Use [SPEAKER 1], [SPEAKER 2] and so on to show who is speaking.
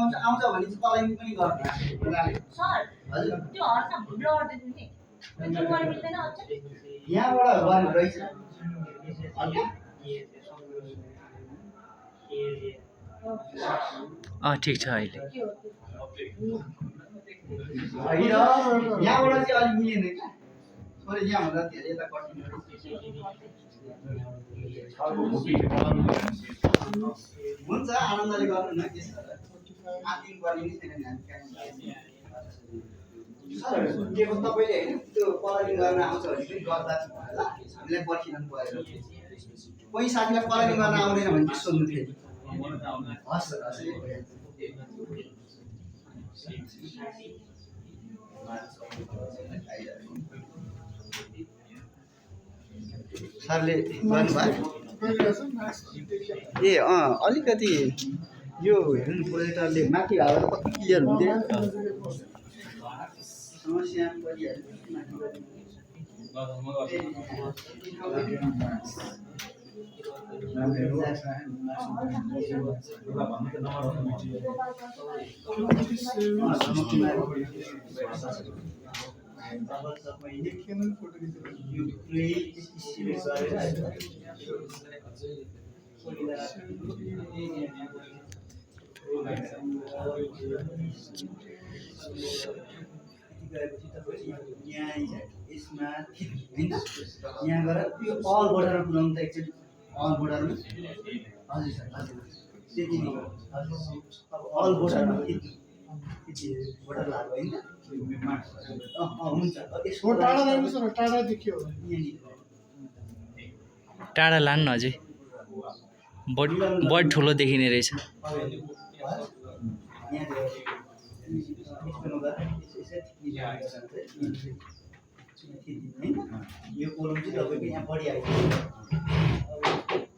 [SPEAKER 1] आउँछ भने चाहिँ पलाइनी पनि गर्नु
[SPEAKER 2] सर त्यो हर्न ब्लड दिनु नि त्यो गर्न मिल्दैन अझ
[SPEAKER 1] यहाँबाट गर्नु रहेछ
[SPEAKER 3] ठिक छ अहिले
[SPEAKER 1] यहाँबाट चाहिँ अलिक मिलेन क्या थोरै यहाँ हुँदा धेरै यता कठिन हुन्छ आनन्दले गर्नु न के छ आदिम पर्ने नि छैन सर के को तपाईँले होइन त्यो पलाइनिङ गर्न आउँछ भने पनि गर्दा छ ल हामीलाई पर्खिनु परेन कोही साथीलाई पलाइनिङ गर्न आउँदैन भने चाहिँ सोध्नु थियो हस् सर हस् सरले भन्नुभयो ए अलिकति यो हेर्नु प्रोजेक्टरले माथि हालेर कति क्लियर हुन्थ्यो समस्या यहाँ गएर त्यो अल बोर्डरमा पुऱ्याउनु त एकचोटि अल बोर्डरमा हजुर सर हजुर त्यति नै अब अल बोर्डरमा त्यति बोर्डर लाग्यो होइन हुन्छ
[SPEAKER 4] टाढा देखियो
[SPEAKER 3] टाढा लानु न अझै बढी ठुलो देखिने रहेछ
[SPEAKER 1] यो कोलम चाहिँ तपाईँको यहाँ बढी आइसक्यो